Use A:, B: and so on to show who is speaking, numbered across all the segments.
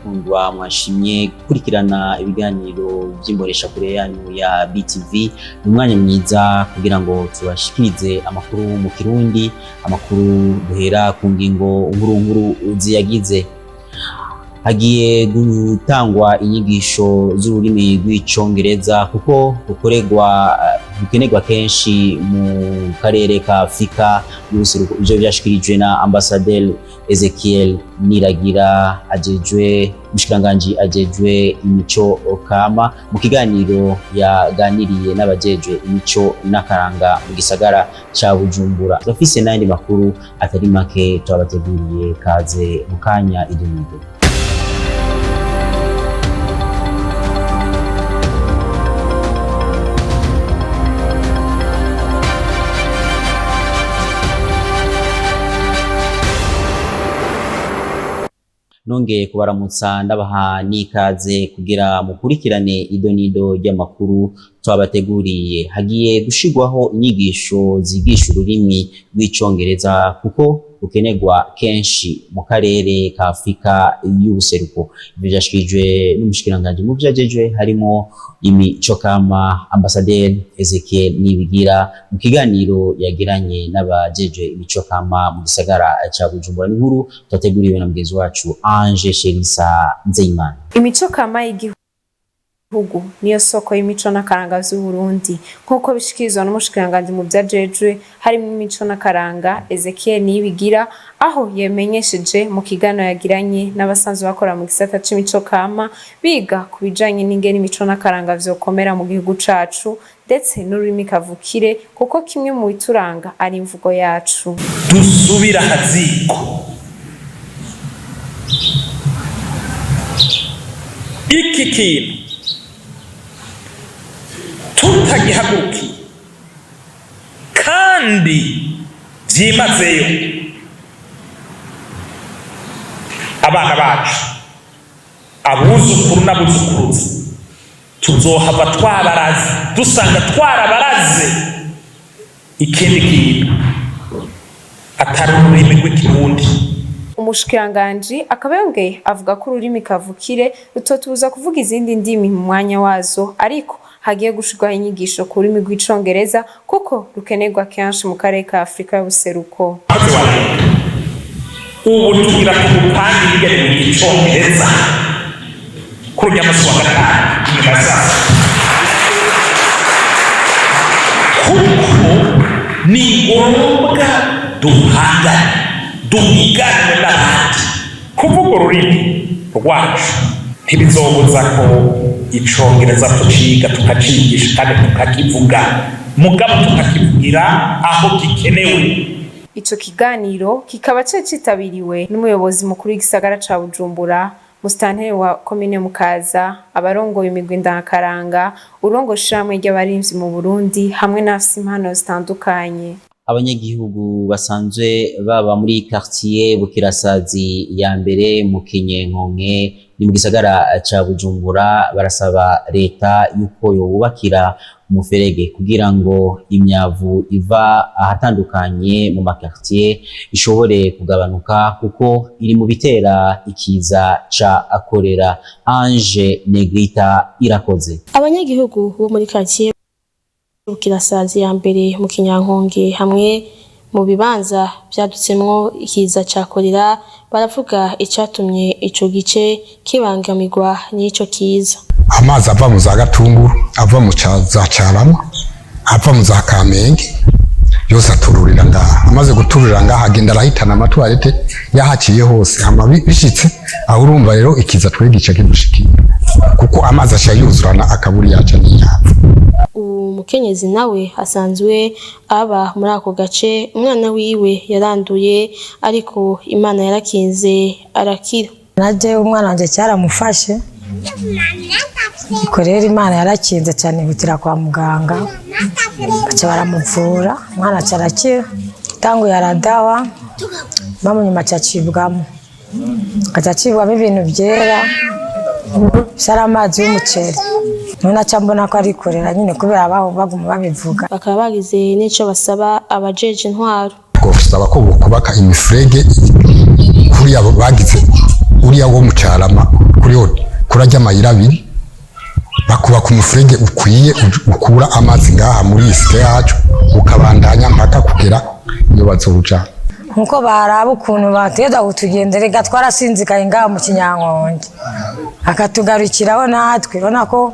A: Bakundwa mwashimye gukurikirana ibiganiro vy'imboreshakure yanyu ya BTV. Ni umwanya mwiza kugira ngo tubashikirize amakuru mu Kirundi, amakuru duhera ku ngingo nkuru nkuru ziyagize. Hagiye gutangwa inyigisho z'ururimi rw'Icongereza kuko rukorerwa rukenerwa kenshi mu karere ka Afrika y'ubuseruko. Ivyo vyashikirijwe na Ambasaderi Ezekiel Niragira, ajejwe umushikiranganji ajejwe imico kama, mu kiganiro yaganiriye n'abajejwe imico n'akaranga mu gisagara ca Bujumbura. Turafise n'ayandi makuru atari make twabateguriye, kaze mu kanya idonido. Nongeye kubaramutsa, ndabaha n'ikaze kugira mukurikirane idonido ry'amakuru twabateguriye. Hagiye gushirwaho inyigisho zigisha ururimi rw'Icongereza kuko rukenerwa kenshi mu karere ka Afrika y'ubuseruko. Ivyo vyashikirijwe n'umushikiranganji mu vyo ajejwe harimo imico kama, Ambasaderi Ezekiel Nibigira, mu kiganiro yagiranye n'abajejwe imico kama mu gisagara ca Bujumbura. N'inkuru twateguriwe na mugenzi wacu Ange Sherisa Nzeyimana.
B: Imico kama y'igihugu niyo soko y'imico n'akaranga vy'Uburundi, nk'uko bishikirizwa n'umushikiranganji mu vyajejwe harimwo imico n'akaranga, Ezekiel Niyibigira, aho yamenyesheje mu kiganiro yagiranye n'abasanzwe bakora mu gisata c'imico kama, biga ku bijanye n'ingene imico n'akaranga vyokomera mu gihugu cacu, ndetse n'ururimi kavukire, kuko kimwe mu bituranga ari imvugo yacu.
C: Dusubira haziko iki kintu tutagihagurukiye kandi byimazeyo, abana bacu, abuzukuru n'abuzukuruza, tuzohava twabaraze, dusanga twarabaraze ikindi kintu atari ururimi rw'Ikirundi.
B: Umushikiranganji akaba yongeye avuga ko ururimi kavukire rutotubuza kuvuga izindi ndimi mu mwanya wazo, ariko hagiye gushirwaho inyigisho ku rurimi rw'Icongereza kuko rukenerwa kenshi mu karere ka Afrika y'ubuseruko.
C: Maze wa leta, ubu tugira tugupanga ingene mu Icongereza kuri urya musi wa gatanu inyuma ya saa sita, kuko ni ngombwa duhangane, duhiganwe n'abandi kuvuga ururimi rwacu. Ntibizobuza ko Icongereza tuciga, tukacigisha kandi tukakivuga, mugabo tukakivugira aho gikenewe.
B: Ico kiganiro kikaba cari citabiriwe n'umuyobozi mukuru w'igisagara ca Bujumbura, musitanteri wa komine Mukaza, abarongoye imigwi ndangakaranga, urongoye ishirahamwe ry'abarimvyi mu Burundi, hamwe n'abafise impano zitandukanye.
A: Abanyagihugu basanzwe baba muri quartier Bukirasazi ya mbere mu Kinyenkonke, ni mu gisagara ca Bujumbura, barasaba leta yuko yobubakira umuferege kugira ngo imyavu iva ahatandukanye mu makartier ishobore kugabanuka, kuko iri mu bitera ikiza ca korera. Ange Negrita Irakoze.
D: Abanyagihugu bo muri quartier Bukirasazi ya mbere mu Kinyankonge, hamwe mu bibanza vyadutsemwo ikiza ca korera, baravuga icatumye ico gice kibangamirwa n'ico kiza.
E: Amazi ava mu za Gatunguru, ava mu za Carama, ava mu za Kamenge, yose atururira ngaha. Amaze gutururira ngaha, agenda arahitana amatoilettes yahaciye hose. Hama bishitse aho, urumva rero ikiza twe gica kidushikira, kuko amazi aca yuzurana akaburi yaca n'iyapfa.
D: Uwo mukenyezi nawe asanzwe aba muri ako gace, umwana wiwe yaranduye, ariko Imana yarakinze arakira.
F: Naje umwana wanjye cyaramufashe, ariko rero Imana yarakinze cyane, ihutira kwa muganga, baca baramuvura, umwana aca arakira. Tanguye aradawa, bamunyuma aca acibwamo, aca acibwamo ibintu byera bisa ari amazi y'umuceri. None aca mbona ko ari korera nyine, kubera abaho baguma babivuga.
D: Bakaba bagize n'ico basaba abajeje intwaro.
E: Twosaba ko bokubaka imifurege kuri abo bagize. Uriya wo mu Carama kuri kurajya amayira abiri, bakubaka umufurege ukwiye ukura amazi ngaha muri iyi cité yacu, ukabandanya mpaka kugera iyo bazoja.
F: Nkuko baraba ukuntu bateza kutugenderega, twarasinzikaye ngaha mu Kinyankonge, akatugarukiraho natwe. Urabona ko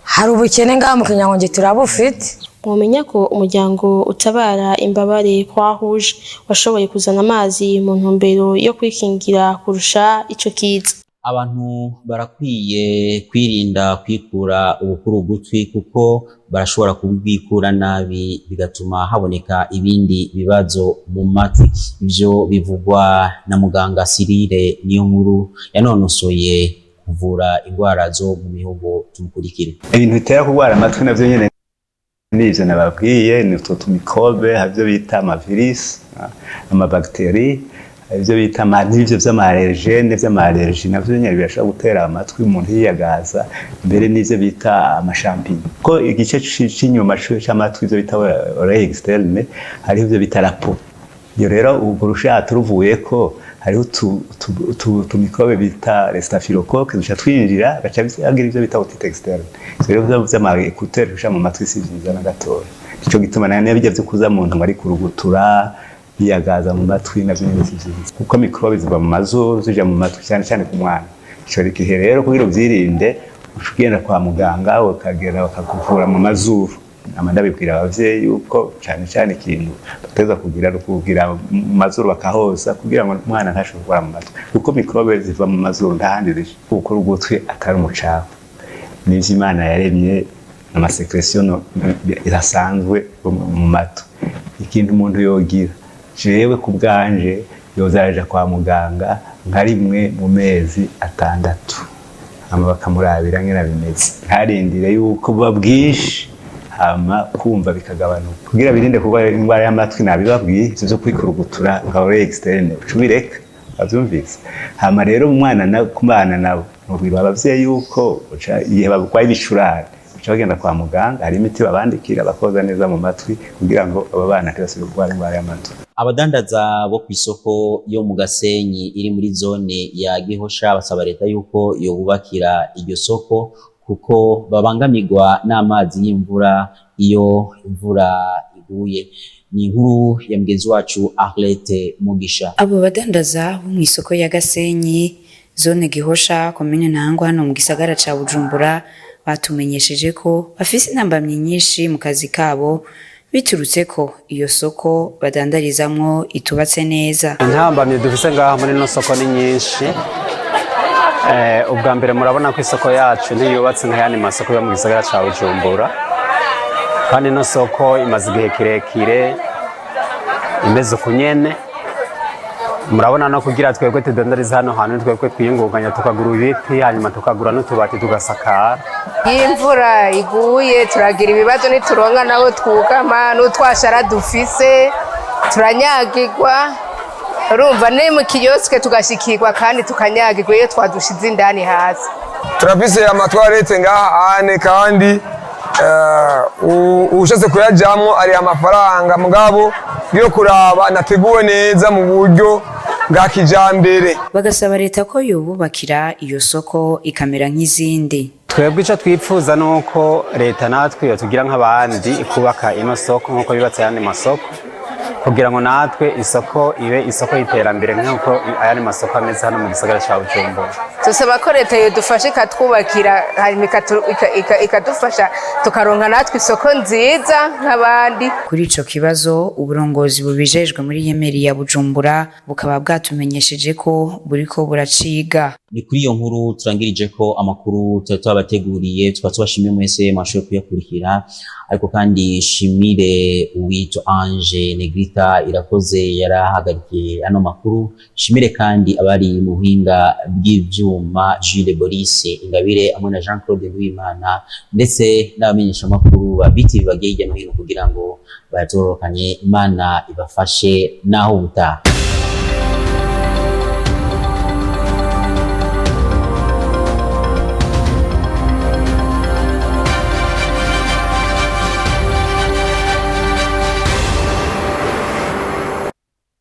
F: hari ubukene ngaha mu Kinyankonge, turabufite.
D: Mwomenya ko umuryango utabara imbabare Croix Rouge washoboye kuzana amazi mu ntumbero yo kwikingira kurusha ico kiza.
A: Abantu barakwiye kwirinda kwikura ubukuru ugutwi, kuko barashobora kubwikura nabi bigatuma haboneka ibindi bibazo mu matwi. Ivyo bivugwa na muganga Cyrille Niyonkuru yanonosoye kuvura indwara zo mu mihogo. Tumukurikire.
G: Ibintu bitera kurwara amatwi navyo nyene nivyo nababwiye, ni utwo tumikrobe, hari ibyo bita amavirisi, amabactéries, ibyo bita n'ivyo vy'ama-allergènes, vy'ama-allergies, navyo nyene birashobora gutera amatwi umuntu yiyagaza, mbere n'ivyo bita amachampignons. Ko igice c'inyuma c'amatwi, ivyo bita oreille externe, hariho ivyo bita la peau. Iyo rero urwo rushato ruvuyeko, hariho utumikrobe bita les staphylocoques duca twinjira, gaca bagira ivyo bita otite externe. Ivyo rero vy'ama écouteurs gushira mu matwi si vyiza na gatoya. Nico gituma nayo bijya vyo kuza muntu ngo ari kurugutura biyagaza mu matwi, navyo nyene si vyiza, kuko microbe ziva mu mazuru zija mu matwi, cyane cyane ku mwana. Ico gihe rero kugira uvyirinde, uca ugenda kwa muganga, ukagera bakakuvura mu mazuru. Ama ndabibwira abavyeyi yuko cyane cyane ikintu bateza kugira ari ukugira mu mazuru bakahoza, kugira ngo umwana ntashobore kurwara mu matwi, kuko microbe ziva mu mazuru, nta handi zija. Kuko ugutwi atari umucafu, n'ivyo Imana yaremye, amasécrétions irasanzwe mu matwi. Ikintu umuntu yogira, jewe ku bwanje, yoza araja kwa muganga nka rimwe mu mezi 6, hama bakamurabira ngena bimeze, ntarindire yuko buba bwinshi hama kumva bikagabanuka. Kugira birinde kurwara indwara y'amatwi, nabibabwiye, ivyo vyo kwikurugutura nka oreille externe uca ubireka, bavyumvise. Hama rero umwana na ku bana nabo, nubwira abavyeyi yuko igihe barwaye ibicurane baca bagenda kwa muganga, hari imiti babandikira, bakoza neza mu matwi kugira ngo abo bana ntibasubire kurwara indwara y'amatwi.
A: Abadandaza bo ku isoko yo mu Gasenyi iri muri zone ya Gihosha basaba leta yuko yobubakira iryo soko, kuko babangamirwa n'amazi y'imvura iyo imvura iguye. Ni inkuru ya mugenzi wacu Arlette Mugisha.
H: Abo badandaza bo mw'isoko ya Gasenyi, zone Gihosha, komine Ntahangwa, hano mu gisagara ca Bujumbura, batumenyesheje ko bafise intambamyi nyinshi mu kazi kabo, biturutse ko iyo soko badandarizamwo itubatse neza.
I: Intambamyi dufise ngaha muri ino soko ni nyinshi. Ubwa mbere, murabona ko isoko yacu ntiyubatse nk'ayandi masoko yo mu gisagara ca Bujumbura, kandi ino soko imaze igihe kirekire imeze uku nyene. Murabona no kugira twebwe tudandariza hano hantu, twebwe twiyungunganya tukagura ibiti, hanyuma tukagura n'utubati, tugasakara.
J: Iyo imvura iguye turagira ibibazo, ntituronka nabo twugama, n'utwashara dufise turanyagirwa. Urumva ni mu kiosque tugashikirwa kandi tukanyagirwa iyo twadushize indani hasi.
K: Turafise amatoilettes ngaha ane, kandi ushatse kuyajamwo ari amafaranga, mugabo yo kuraba nateguwe neza mu buryo bwa kijambere.
H: Bagasaba leta ko yobubakira iyo soko ikamera nk'izindi.
I: Twebwe icyo twifuza ni uko leta natwe yotugira nk'abandi, ikubaka ino soko nk'uko yubatse ayandi masoko, kugira ngo natwe isoko ibe isoko y'iterambere nk'uko ayandi masoko ameze hano mu gisagara ca Bujumbura.
J: Dusaba ko leta yodufasha ikatwubakira, hanyuma ikadufasha tukaronka natwe isoko nziza nk'abandi.
H: Kuri ico kibazo, uburongozi bubijejwe muri mairie ya Bujumbura bukaba bwatumenyesheje ko buriko buraciga.
A: Ni kuri iyo nkuru turangirije ko amakuru tuba tubateguriye. Tukaba tubashimiye mwese mwashoboye kuyakurikira, ariko kandi shimire uwitwa Ange Negrita Irakoze yarahagarikiye ano makuru. Shimire kandi abari mu buhinga bw'ivyuma, Jules Boris Ingabire hamwe na Jean Claude Nduwimana, ndetse n'abamenyeshamakuru ba BTV bagiye hirya no hino kugira ngo bayatororokanye. Imana ibafashe, naho ubutaha.